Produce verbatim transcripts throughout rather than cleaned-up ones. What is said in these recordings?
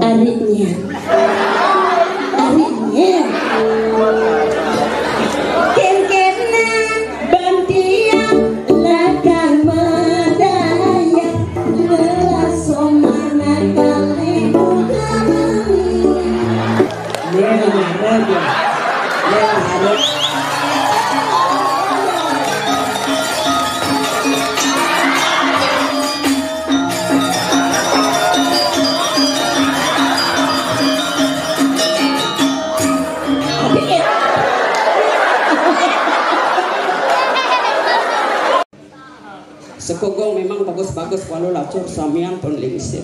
Ariknya. Ariknya. Kén-kénan bantiang lakar madaya, lelas somana kali buka mami. Lela, lela, lela. Sekogong memang bagus-bagus, walau lacur samian pun lingsir.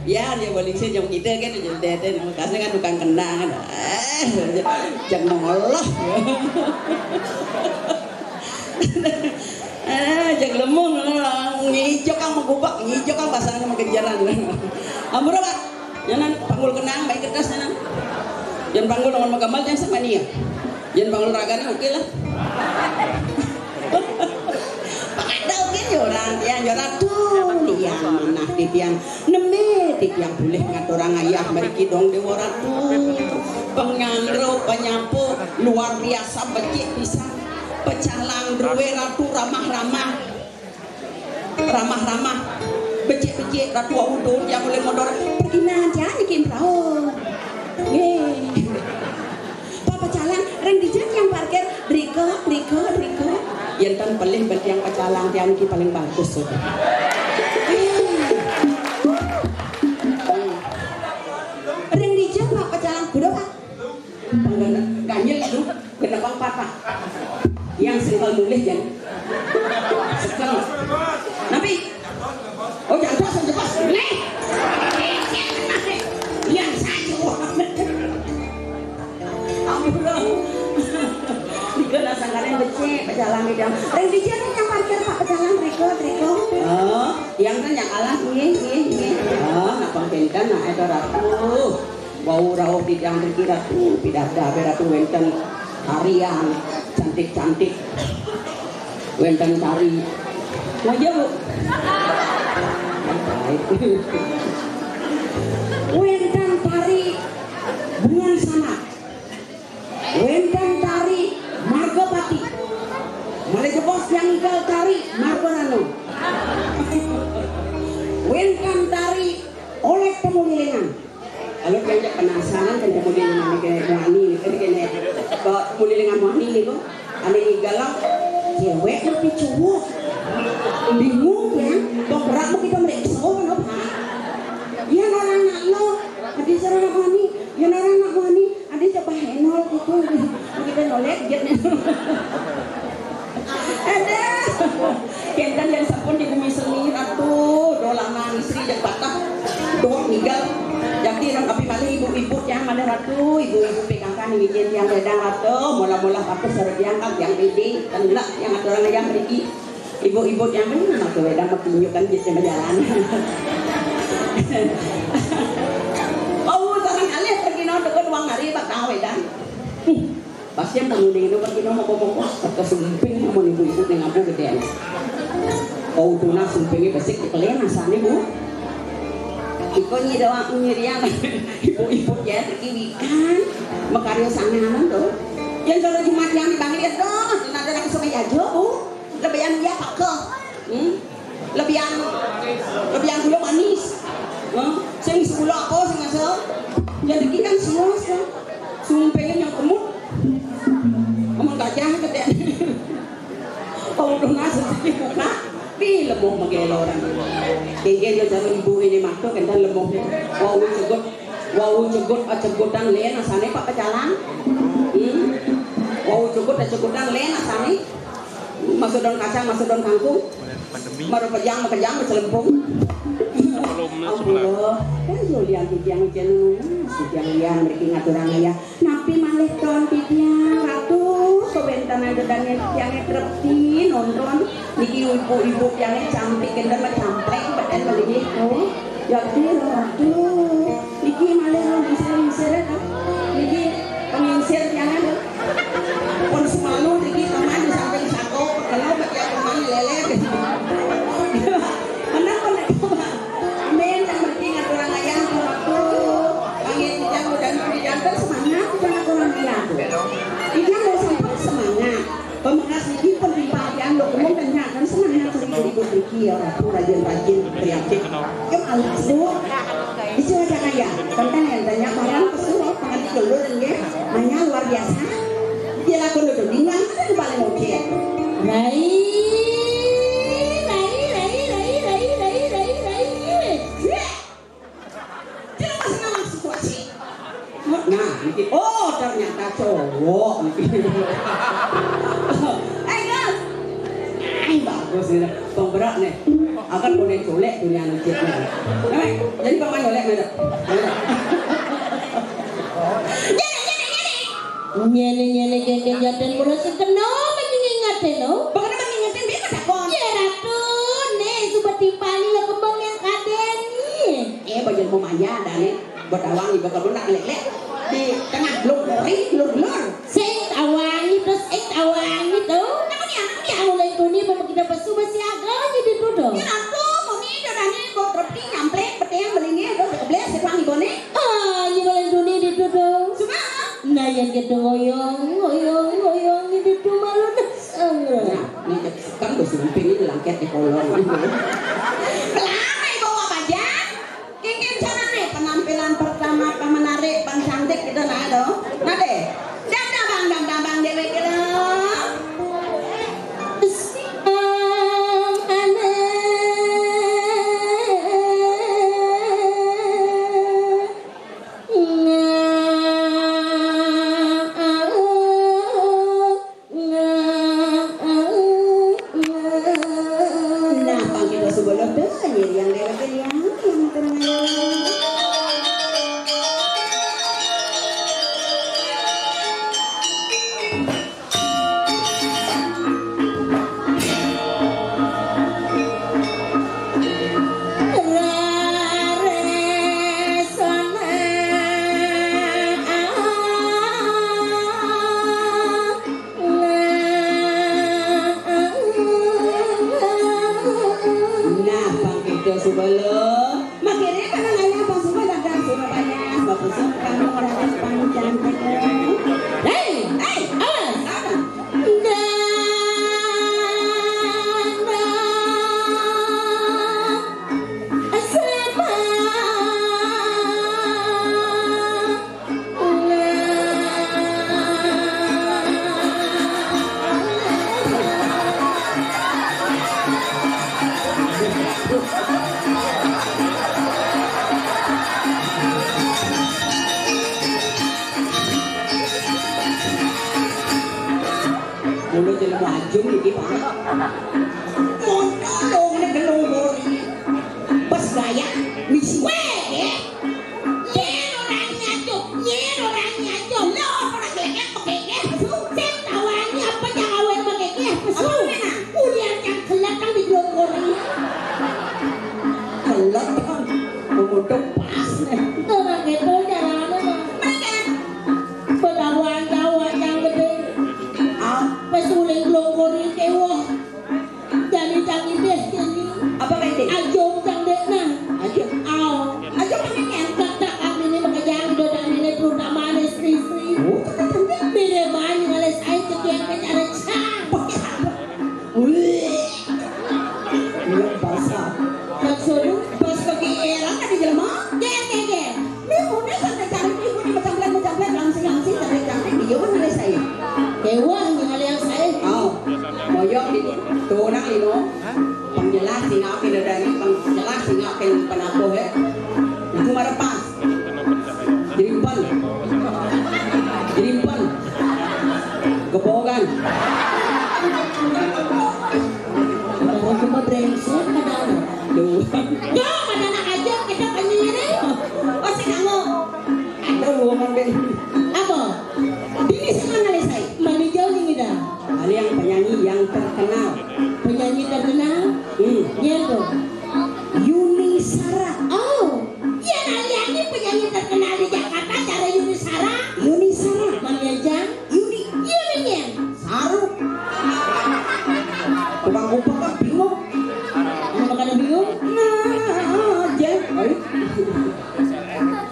Ya, ya, dia balik sih jam kita kan, jam dede, nama kasih kan tukang kenang kan. Eh, jam nolak. Eh, jam lemung, ngijok kan menggubak, ngijok kan pasang sama kejaran. Ampun, Pak. Nyanan panggul kenang, baik kertas nyanan. Jangan panggul dengan menggambar, jangan sama nih ya. Jangan panggul raganya, oke lah. Ada oke, orang, ya, ya, ratu, yang mana, titiang, neme, titiang boleh ngaturang ayah, mriki dong, Dewa Ratu. Pengandro, penyapu, luar biasa, becik pisan. Pecalang, druwe, ratu, ramah-ramah. Ramah-ramah. Becik-becik, ratu, wau dun, yang mulai mondor. Pergi aja, niki, Mbak. Nggih. Pak pecalang, ring dija tiang parkir, drika, drika, drika. Yen ten pelih ben tiang pecalang, tiang niki paling bagus, saudara. Ring dija, Pak pecalang, kuda, Pak. Ganjil itu, kena bang patah. Yang sengkel mulih, jan. Sengkel. Napi? Oh, jangan pas, jangan pas. Leh. Yang saja. Ampun. Tiga lah sangkane becik, pecalang di dalam. Ring dija nih yang parkir, Pak, pecalang, triko, triko. Oh, yang kan yang alas, nggih, nggih, nggih. Oh, nak pengkinten, nak itu ratu. Wau rauh titiang mriki, Ratu, pidardabe, Ratu, wenten tarian cantik-cantik. Wenten tari. Lagi, Bu. Wenten tari Bungan Sanak. Wenten tari Margapati. Malih jebos yang igal tari Margarano. Wenten tari Oleh Pemulilingan. Kalau dia penasaran kan, kemudian ini kena muani, ini kena, kok kemudian dengan muani ini kok, ane galau, cewek tapi cowok, bingung ya, kok berat mau kita meriksa, kenapa? Ya, orang anak lo, tadi seorang anak muani, ya, orang anak muani, ada coba henol gitu, kita nolak, dia Aduh. Kenten yang sampun di bumi seni, Ratu. Dolanan istri yang patah. Dua meninggal. Jadi, nang tapi malih ibu-ibu yang malih, Ratu, ibu-ibu P K K nih, izin yang wedang, Ratu. Mula-mula Ratu sareng yang kan yang ini, tendak yang ada orang yang mriki. Ibu-ibu yang mana, Ratu, wedang makinyu kan jisnya berjalan. Oh, tangan alih pergi nang tukun uang hari, bak tahu wedang. Pasien tamu dingin, obat dino, moko-moko, teka sumping, namun ibu-ibu ning aku gedene. Kau tuna sumpingnya besik, dikelian asane, Bu. Iko nyi doang, nyirian. Ibu-ibu ya, dikiwikan. Makarya sanganan to. Yang kalau Jumat yang dipanggil, aduh, nanti aku sampai aja, Bu. Lebihan dia pakai. Hmm? Lebihan, lebihan gula manis. Hah? Sing sepuluh apa sing asal? Jadi kita kan siwas, ya. Sumpahnya yang kemut. Amun gajah gedene. Kau udah nasi dibuka. Pi lemuh megeloran. Kengken lo jalan ibu ini makto kentan lemuh. Wau cegut, wau cegut, acegutan len asane, Pak, pecalang. Hmm? Wau cegut, acegutan len asane. Masuk daun kacang, masuk daun kangkung. Pandemi. Maru pejang, makejang, macelempung. Belum, sebelah. Ampun. Kan yo lian titiang ujian, titiang lian mriki ngaturang ayah. Napi malih ton titiang, Ratu, kawéntenan dedane titiange trepti nonton. Niki ibu-ibu tiange cantik, kenten macamplek, beten malih nggih, oh. Ya, Ratu. Niki malih lingsir-lingsir, ya, kan? Niki pengingsir tiange, lho. Pun semalu niki teman di samping sako, kalau bagi teman lele. Benar, benar, Pak. Kreatif. Yo, alas, Bu. Ijo aja kaya. Konten yang banyak orang pesu, pengen dulu, ya. Hanya luar biasa. Dia lakukan dulu. Bingung, kan paling oke. Rai, rai, rai, rai, rai, rai, rai, rai. Dia masih nangis situasi. Nah, niki, oh, ternyata cowok niki. Eh, Gus. Eh, bagus ini. Pemberat nih. Akan boleh colek dunia niki. Nah, jadi paman colek, mana? Mana? Nyene, nyene, nyene. Nyene, nyene, genggen jaden mula sing kena, mending ingatin, no. Bagaimana mending ingatin, dia kata kon. Ya, Ratu, nih, subat timpani lo kembang yang kadeni. Eh, bajang mau manja, dah, nih. Betawangi bakal nak lek-lek di tengah glor-glori, glor-glor. Sing tawangi terus, sing tawangi tuh. Namun ya, namun ya. Mulai tuni, bapak kita pesu masih agak aja dituduh. Ya, Ratu, muni, dadane, kok terpeti, nyamplek, peteng, belinge, udah kebles, sepangi bone. Ah, ini mulai tuni dituduh. Cuma? Nah, yang gitu ngoyong, ngoyong, ngoyong, ini tuh malu dah. Nah, ini kan bos ini langket di kolong. Kelana, ibu apa aja? Kengken carane penampilan pertama, pemenarik, pang cantik gitu nah, do. Nah, deh. Dam, dam, bang, dam, dam, bang, dewek gitu. Nah, pang kita suba lo dah, nyeri yang lewat yang, yang terang. Nah, pang kita suba lo. Makanya, karena nanya apa suba, datang suba banyak. Bapak suba, kamu orang panjang. Hei, hei, awas. Apa? Mula jelema ajung iki, Pak. Monto dong nek gelung bori. Pas gaya misi wae, nggih. Yen ora nyatu, yen ora nyatu, lho ora gelek pekeke. Sing tawani apa nyang awet pekeke? Apa meneh? Ulian kang gelek kang di gelung bori. Gelek kang. Memutuk pas nih. Ora gitu carane, Mas. Mereka Betawa-tawa yang gede. Ah, wis uling glongkori kewuh. Jani cang idih kene. Apa kae? Ajung cang dekna. Ajung. Ao. Ajung meneh. Kata kami ini makejang do dan ini terutama istri-istri. Oh, kata cantik. Mire banyu oleh saya ketiak kenyare cang. Wih. Iya, basah. Maksudnya? Pas pakai era tadi jelema. Gel, gel, gel. Mingune sampai cari mingune macam-macam, macam-macam, langsing-langsing, cantik-cantik, dia pun nilai saya. Dewa nilai yang saya. Oh, boyong di tunang limo. Pang jelas sing apa dari pang jelas sing apa yang penabuh ya. Itu marepas. Jerimpun. Jerimpun. Gebogan. Orang cuma brengsek, padahal. Duh. Yo, pada anak aja kita penyihir. Oh, si kamu. Aduh, ngomong deh. Apa? Ini sama ngalih saya. Mani jauh nih kita. Kalian penyanyi yang terkenal. Penyanyi terkenal? Hmm. Iya tuh. Yuni Sara. Oh, iya, nah, iya, ini penyanyi terkenal di Jakarta, cara Yuni Sara. Yuni Sara. Mani aja. Yuni. Yuni ya. Saru. Tukang kupak kan bingung. Mau makan bingung? Nah, aja. Ayo.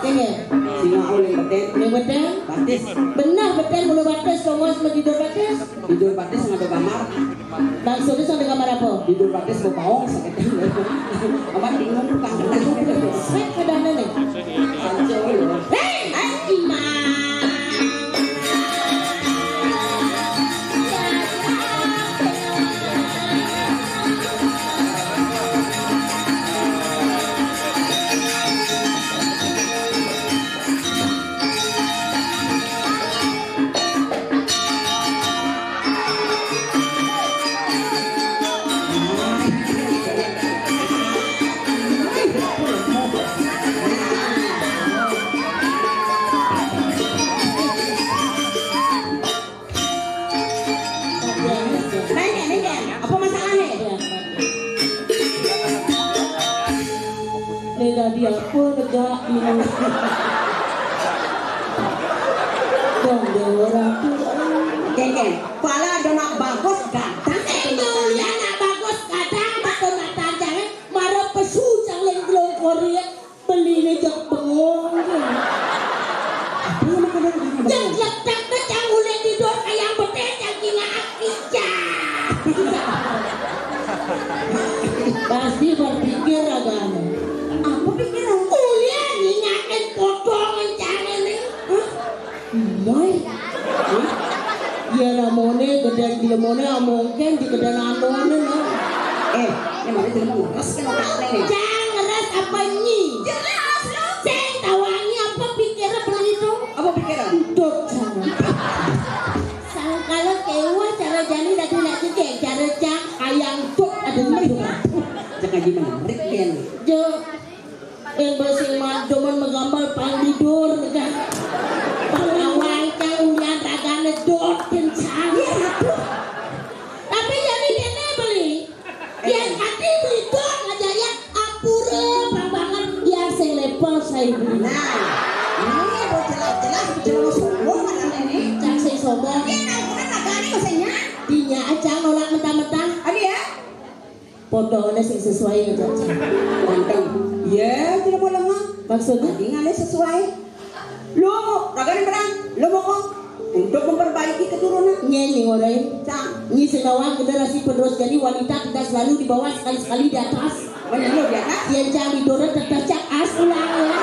Sini. Singa oleh beten. Oleh beten. Batis. Benar beten, mulai batis, semua semua tidur batis. Tidur batis nggak ada kamar. Maksudnya ada kamar apa? Tidur batis mau baong sakit. Apa bingung tukang kenal? Sweet kadang-kadang. Hei, hai, Imam. Nanya, nanya, apa masalahnya? Ini tadi apa negak minum? Dong, dewa ratu. Geng, geng, pala ada nak bagus ganteng. Itu ya nak bagus kadang, betul mata jangan marah pesu jangan gelong korea. Beliné jek bengong. Apa yang makan dari bengong? Jek letak dah cang ulih tidur ayam beté cang kina akija. Pasti berpikir agama. Apa pikiran? Ulih nyinyakin potongan cang ini. Hah? Moy. Hah? Ya namoné gedén jelemoné amongkén di gedén anoné, no. Eh, yang mana jelema ngeres kan otakné nih? Jangan ngeres apa nyi? Jelas lo. Sing tawangi apa pikirnya beli itu? Apa pikiran? Entut sana. Sangkala kewa cara jani dadi nak cicing, cara cang ayang tuk ada nih. Jangan gimana, merik dia nih. Jo, yang bersih demen megambar pang tidur kan. Pang awai cang ulian ragane dot kencang. Tapi jani kene beli. Yang hati beli dot aja ya. Apure pang banget yang sing level saya beli. Nah, ini udah jelas-jelas udah mau sombong kan ini. Cang sing sombong. Dia naik kan ragane maksudnya. Dinya aja nolak mentah-mentah. Ada ya? Potongannya sing sesuai aja. Ganteng. Ya, tidak mau lemah. Maksudnya? Tadi ngalih sesuai. Lo mau, ragane perang, lo mau kok untuk memperbaiki keturunan. Nyanyi ngorai. Cang. Nyi senawan generasi penerus jadi wanita tidak selalu di bawah sekali-sekali di atas. Mana lo di atas? Yang cang di dorong terpecah as ulang ya.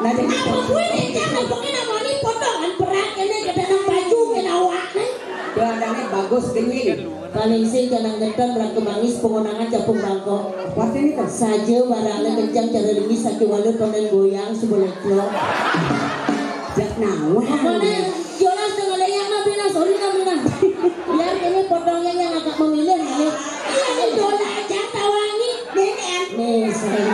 Nah, jadi apa gue nih cang pokoknya namanya potongan perang ini ke dalam baju ke awak nih. Badannya bagus kenying. Paling sing kanang gedang belah kemangis pengonangan capung bangkok. Kuatin itu. Saja barangnya kencang cara lingis sakit walu tonen goyang seboleh klok. Jak nawa. Pokoknya jolas dengan leyak nabi nah sorry nabi nah. Biar ini potongnya yang agak memilih nih. Iya ini dola aja tawangi. Nih, nih. Nih, saya.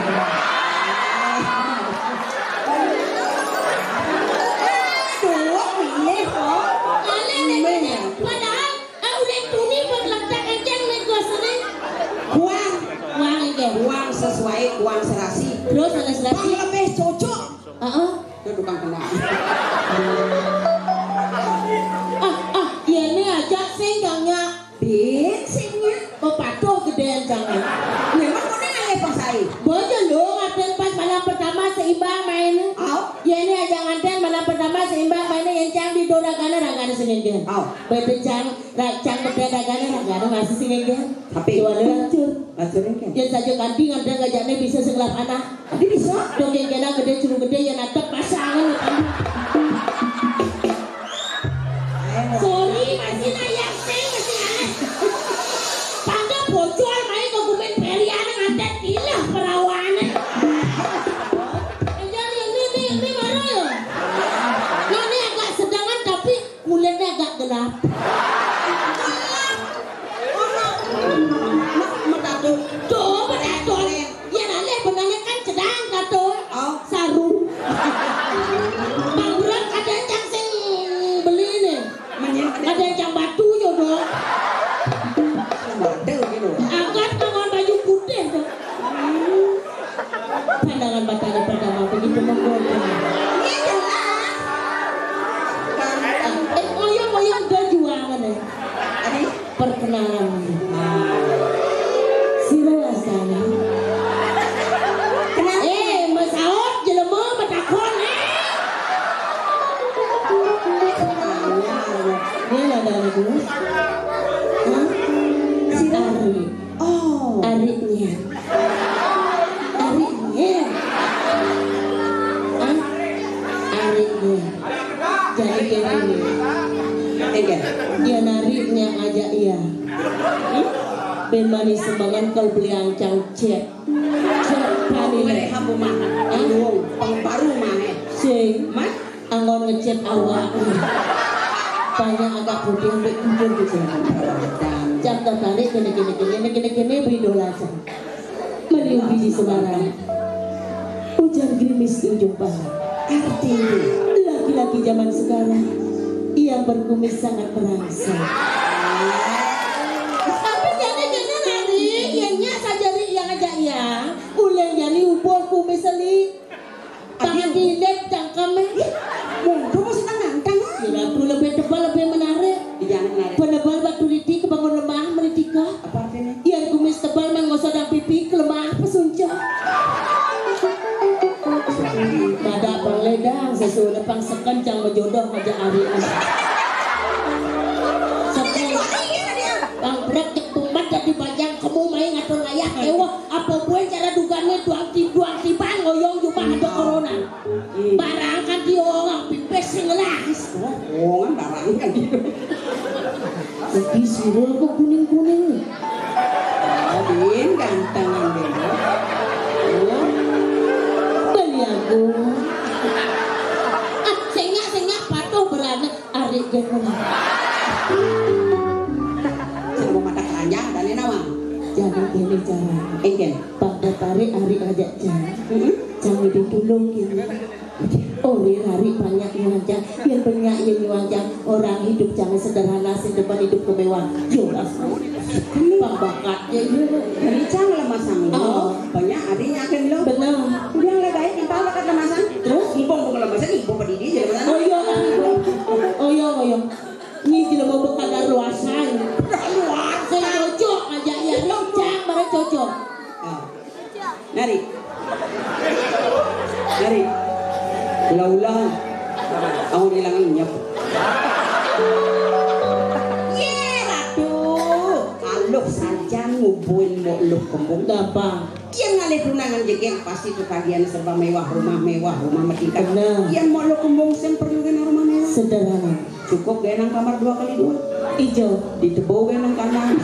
Aduh, milih kok. Aneh nih, padahal Ah, udah tuni buat letak aja nih gua sering. Kuang. Kuang aja. Kuang sesuai, kuang serasi. Terus ada serasi. Kuang lebih cocok. Heeh. Itu tukang kena. Ah, ah, ya ini aja sing gangnya. Bin singnya. Oh, patuh gedean jangan. Memang mana nanya pas saya? Bojo lu ngapain pas malam pertama seimbang main? Au. Ya ini aja nganten malam pertama seimbang main yang cang di doragana ragana sing geng. Au. Bete cang Ra-, cang gedé ragane, ragane masih sing enggak. Tapi jual hancur. Hancur enggak? Yen saja kanthi ngandel kajakne bisa sing lap anak. Tadi bisa. Dong yang kena gedé juru gedé yang natep pasangan. Sorry, masih nayak sing, masih anak. Tangga bocor, main ke kumen periane ngantet gila perawane. Enjar ini, ini, ini baru ya. Nah, ini agak sedangan tapi kulitnya agak gelap. Gelap. Ono. Mak, metato. Tuh, metato. Ya, nalih benangnya kan cedang, tato. Oh. Saru. Bang Bro, ada yang sing beli nih. Ada yang batu, yo, dong. Ada gitu. Angkat tangan baju putih, tuh. Pandangan matanya pertama begitu menggoda. Iya, jelas. Eh, oyong-oyong dia juangan ya. Perkenalan. Sira wasana. Eh, mesaut jelema metakon, eh. Ini ada lagu. Hah? Sira. Ari. Oh. Ari Ari nyén. Hah? Ari nyén. Jadi kéné. Énggal. Yén ari nyén aja iya. Hmm? Bén manis semengan kalau beli angcang cét. Cét pané. Mereka mah. Hah? Pengbaru mah. Sing. Mah? Anggon ngecét awak. Banyak agak putih ambek kucing gitu. Cang tertarik kéné kéné kéné kéné kéné beri dolar cang. Meniup biji sembarang. Hujan gerimis di ujung barat. Artinya, laki-laki zaman sekarang yang berkumis sangat merangsang. Tapi jadi kena nari, yang nya saja ri yang aja iya. Uleng jadi ubur kumis seli. Tangan diindet cangkem eh. Ih, monggo masih tengah tengah. Ya, lagu lebih tebal, lebih menarik. Iya, menarik. Penebal batu riti kebangun lemah meritika. Apa artinya? Iya, kumis tebal mengosodang pipi kelemah pesunca. Pada pangledang sesuai pang sekencang menjodoh aja ari. Sekencang. Bang Brek cek tumat jadi bajang kamu main ngatur layah. Ewa, apa buat cara dugané duang ti duang tiban ngoyong jumah ada corona. Barang kan di orang pipis sing lah. Wongan barang kan gitu. Tapi sirul kok kuning-kuning. Oh, Din, ganteng, Din. Oh. Beli aku. Ah, sengak, sengak, patuh beranak, arik ganteng. Sama mata keranjang, tadi nama? Jadi gini cara. Engkel. Pada tarik arik aja, Cang. Mm-mm. Cang itu tulung gini. Ori lari banyak nyuancang, yang banyak yang nyuancang. Orang hidup jangan sederhana, sing depan hidup kemewahan. Yo, pambakat ya. Ini cang lemas ang lo. Oh. Banyak hari nyakin lo. Benar. Udah lah baik, yang tahu lekat lemas ang. Terus? Mumpung bukan lemas ang, ibu pedidi aja lemas ang. Oh iya, kan, ibu. Oh iya, oh iya. Ini jelema bekadar luasan. Luasan. Cocok aja ya, cang, barang cocok. Ah. Nari. Nari. Ulah-ulah. Aku hilang nyep. Ye, Ratu. Aluh saja ngubuin mau luh kembung. Gampang. Dia ngalih tunangan jegek pasti tuh kagian serba mewah, rumah mewah, rumah bertingkat. Benar. Dia mau luh kembung sem perlu kena rumah mewah. Sederhana. Cukup gaya nang kamar dua kali dua. Ijo. Ditebau gaya nang kandang.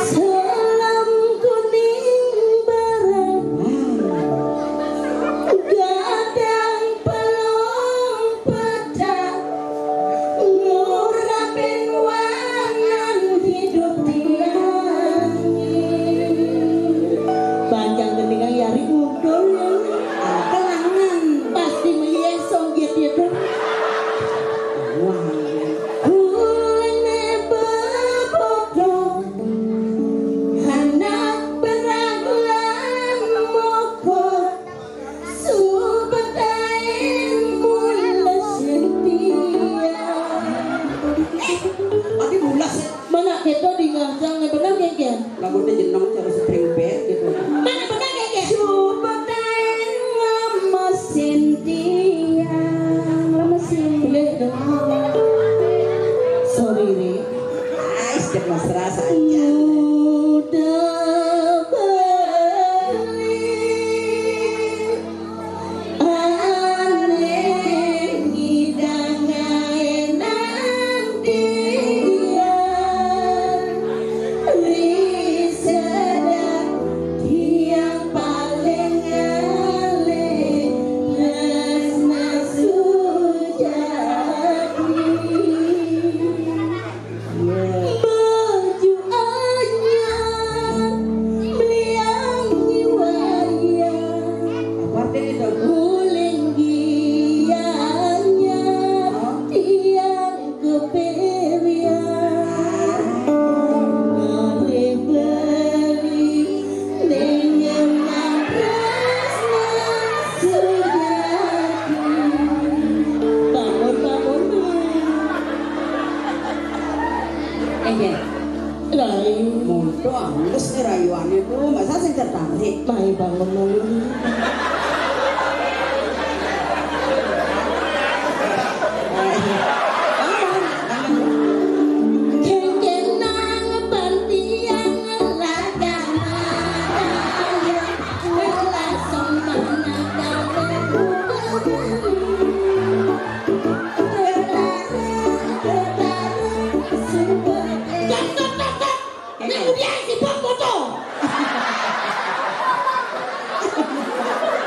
Selam kuning bareng. Gadang pelong petak. Ngurapin wanan hidup tiang. Panjang gendingan yari ngudul. Kelangan. Pasti melihat songget ya tuh. Wah. Kulene bebodo, anak beraglan moko. Subetain mules setia. Eh, tapi mules. Mana kita di ngasang, benar, Keke? Lagunya jenong cara spring bed gitu. Mana benar, Keke? Subetain lemesin tiang, lemesin. Boleh dong. Sorry, Ri. Ais, cek mesra saja. Udah beli. Aneh ngidang ae nang dia. Ri sedang tiang paling ngalih tresna sujati. Baju anyar, beliang wayah. Apa artinya itu? Uleng gianyar, tiang kepirian. Ngalih beli, dengan tresna sujati. Bangun, bangun. Eh, Jen. Lai. Monto halus nih rayuannya tuh, masa sing tertarik? Mai bangun dulu. Bangun, bangun. Kengkena Nah, udah si Pok foto.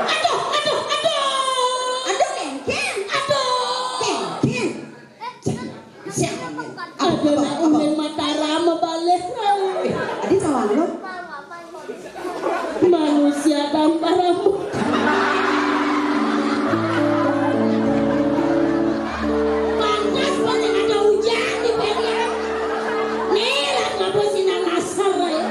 Aduh, aduh, aduh. Aduh, Ken, Ken. Aduh. Ken, Ken. Siapa? Ada apa, nak apa? Ulen Mataram balik. Eh, adi salah lo. Manusia tanpa rambut. Pantas banyak ada hujan di Perian. Nih lah, ngapa sih nang nasar, ya?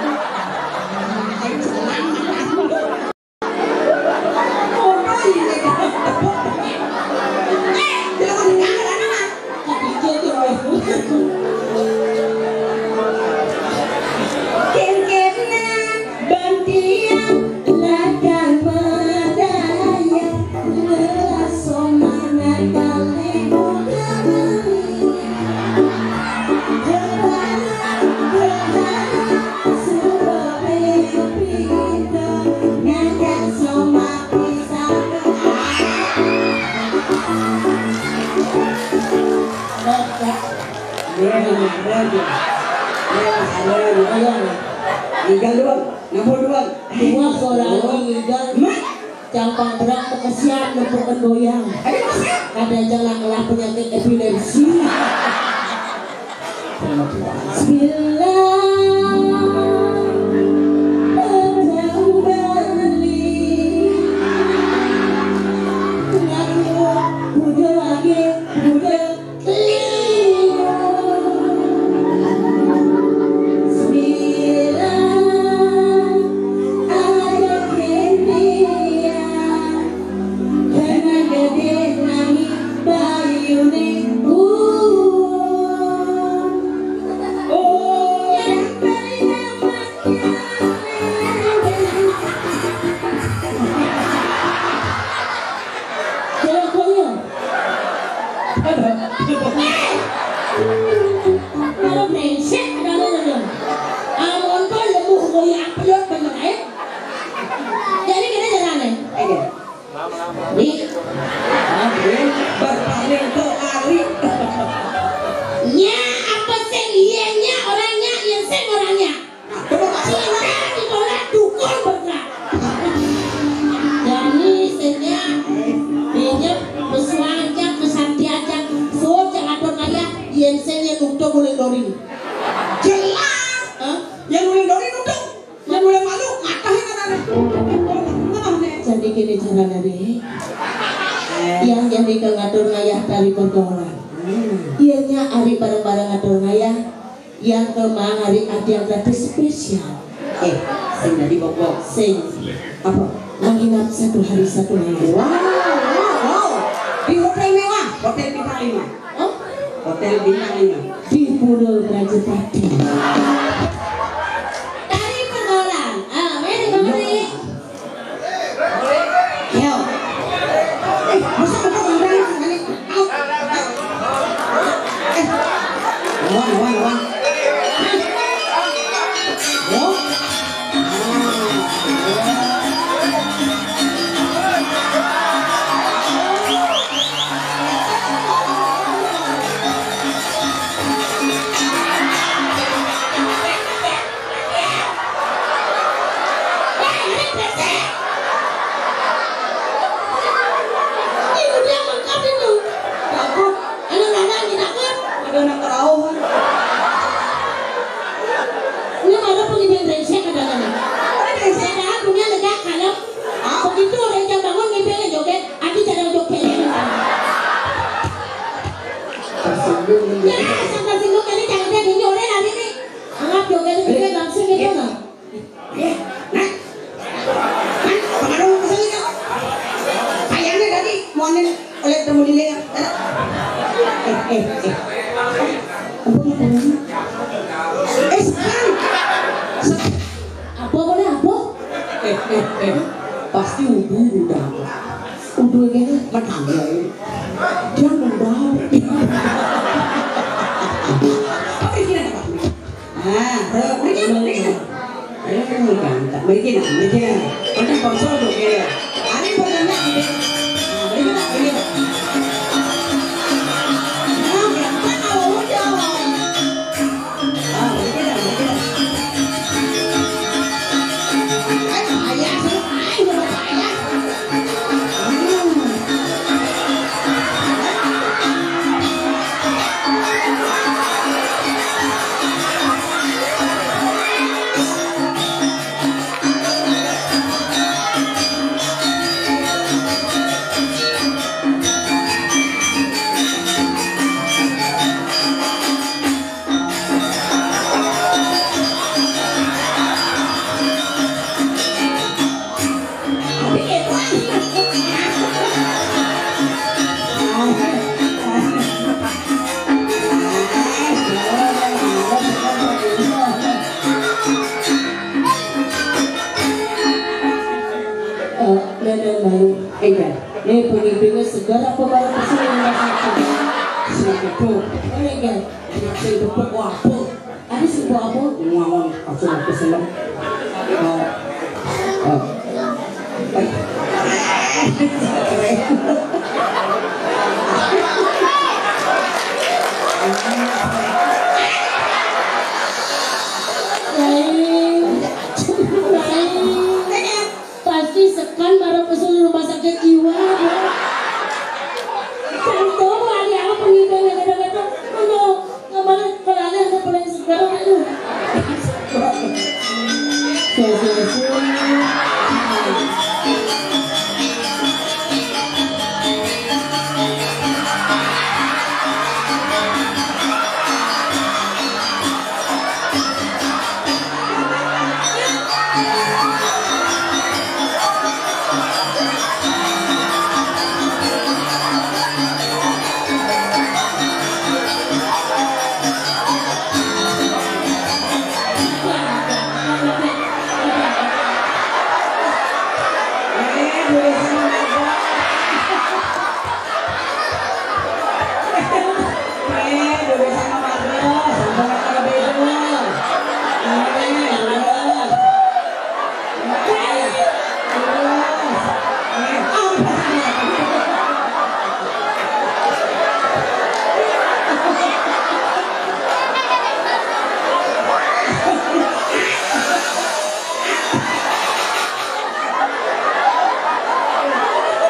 Tinggal doang, nampol doang. Dua orang tinggal. Mak, Cang Pangbrang kesian nepuk goyang. Ada jalan ngelah penyakit epilepsi. Bismillah. Datang balik. Ngaku udah lagi, udah. Jangan konyol. Kalau brengsek, ada lo lo. Amun kau lembuh goyang peluk bener, eh. Jadi kita jalan, eh. Ayo. Di. Berpaling ke hari. Nya apa sing iya nya orangnya, iya sing orangnya. Cinta ditolak, dukun bergerak. Jani senya, dinya pesuanjak, kesantianjak, sujak atur ngayah, yen senya nutup uling dori. Jelas. Hah? Yang uling dori nutup, yang uling malu, matahin anaknya. Jadi gini caranya, Dek. Yang jadi ke ngatur ngayah dari pergaulan. Iya nya ari bareng-bareng ngatur ngayah. Yang kemang hari adiang gratis spesial. Eh, sing jadi bok-bok. Sing. Apa? Menginap satu hari satu malam. Wow, wow, wow. Di hotel mewah, hotel bintang lima. Hah? Hotel bintang lima. Di Pura Merajapati. Tari pergaulan. Ah, mari, mari. Yo. Eh, masa aku ngundang sekali? Au. Eh. Wan, wan, wan. Yo. Ini udah lengkap itu. Takut. Anak-anak ini takut. Ada anak kerauhan. Ini mana pengibian brengsek katanya nih. Padahal dunia negak kalem. Begitu orang jam bangun, ngibian joget, aku cara joget. Tersinggung. Ya, sama singgung kali, jangan dia gini, orang lari nih. Anggap joget itu dia langsung gitu loh. Eh, nah. Nah, pengaruh kesel itu. Kayaknya tadi mau nih oleh temu di leher. Eh, eh, eh. Apa namanya? Eh, sekarang. Se- Apa, apa nih, apa? Eh, eh, eh. Pasti udah, udah. Udah kayaknya matanya ini. Dia mau bau. Apa ini? Ah, bro, mriki, mriki. Ayo, ganteng. Mriki, nah, mriki, nah. Mriki, bangsa, bro, ya. Ayo, bro, nah, mriki. Nah, mriki, nah, mriki. Nah, ganteng, kalau udah. Ah, mriki, nah, mriki, nah. Nih, pemimpinnya segar apa baru kesini rumah sakit? Sing kepuk. Ini kan, anak sing kepuk apa? Ada sing kepuk apa? Ngomong, aku mau kesel. Oh. Oh. Lain. Lain. Pasti sekan baru kesini rumah sakit jiwa, ya. Tentu ada apa pengidangnya kadang-kadang. Aduh, kemarin kalau ada yang paling segar, aduh. Saya, saya, saya.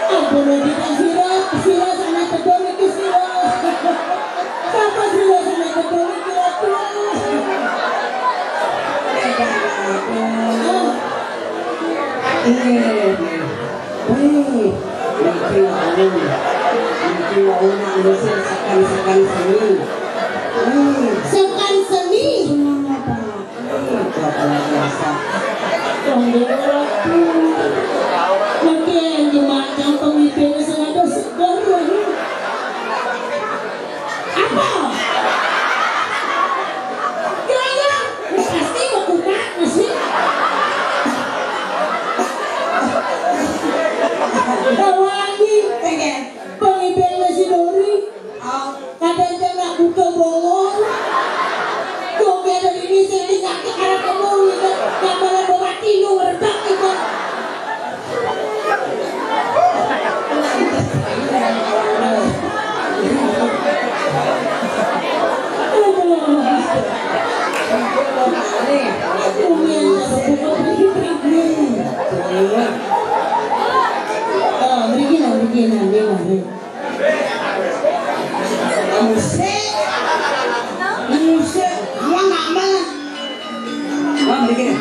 Ampun, Robi, kan sira, sira sané tedun iki sira. Sapa sira sané tedun iki, Robi? Iya, iya. Wih, niki wau, niki wau nak ngusir sekan-sekan seni. Wih. Sekan seni? Semangat, Pak. Nanti yang jemaah pemimpin saya ada segar lagi. Apa? Gaya, pasti mau kumat masih. Tawangi, pengen pemimpin masih dori. Kadang dia nak buka bongol. Kok dia dari ini sing tinggal ke arah kamu gitu. Yang mana bawa tinu meredak gitu. Oh, begini, begini, begini. Musik. Musik. Aman, aman. Wah, begini.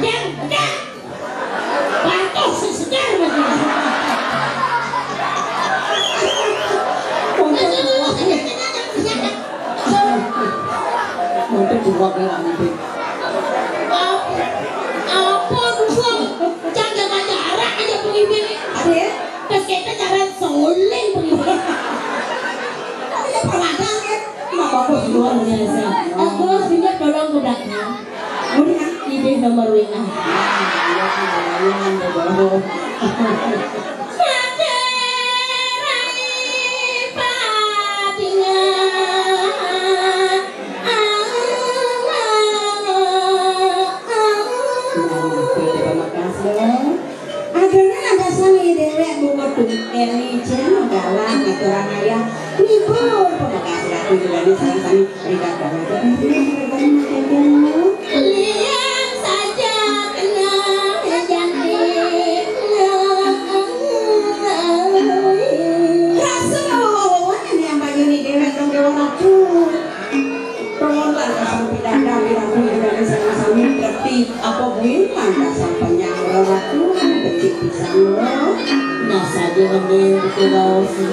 Yang, yang. Patuh sing segar, Mas. Montor buak. Montor buak ya, Mas. Apa, apa, Bang? Cang jaga jarak aja pemimpin. Ada ya? Pas kita jalan soling pemimpin. Tapi ya permadang ya. Nggak bagus, luar biasa. Aku harus pindah tolong ke belakang. Udah. Idih nomor W A. Adana ada sami déwék bunga tuh Eli Jen galang aturan ayah libur pemegah selaku juga di sana sami. Lihat saja kena jadi. Rasa bawa-bawa ini yang bayu ni déwék dong déwék ratu. Tolong lah kasih pidada bilang pun juga di sana sami ngerti apa buin lah kasih penyang ratu becik pisang lo. Nah saja ngendeng kita bawa sih.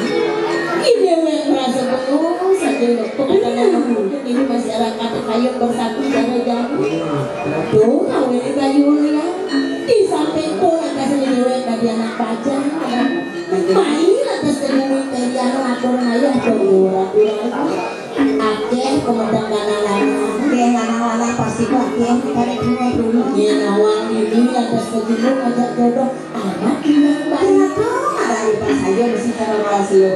Ini déwék merasa bengong saja lo. Pokoknya mungkin ini masyarakat kayu bersatu jaga jago. Tuh, kawin bayu ya. Di samping tuh lantas ini déwék tadi anak bajang. Main lantas ke bumi tadi anak atur ayah tuh. Akeh pemedak lanang-lanang. Akeh lanang-lanang pasti ku akeh. Kada dua dulu. Nyén awak ini lantas ke gunung ajak jodoh. Anak ini baik. Kenapa? Ada lupa saja mesti cara rahasia.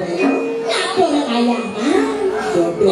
Ngatur ayah mah. Jodoh.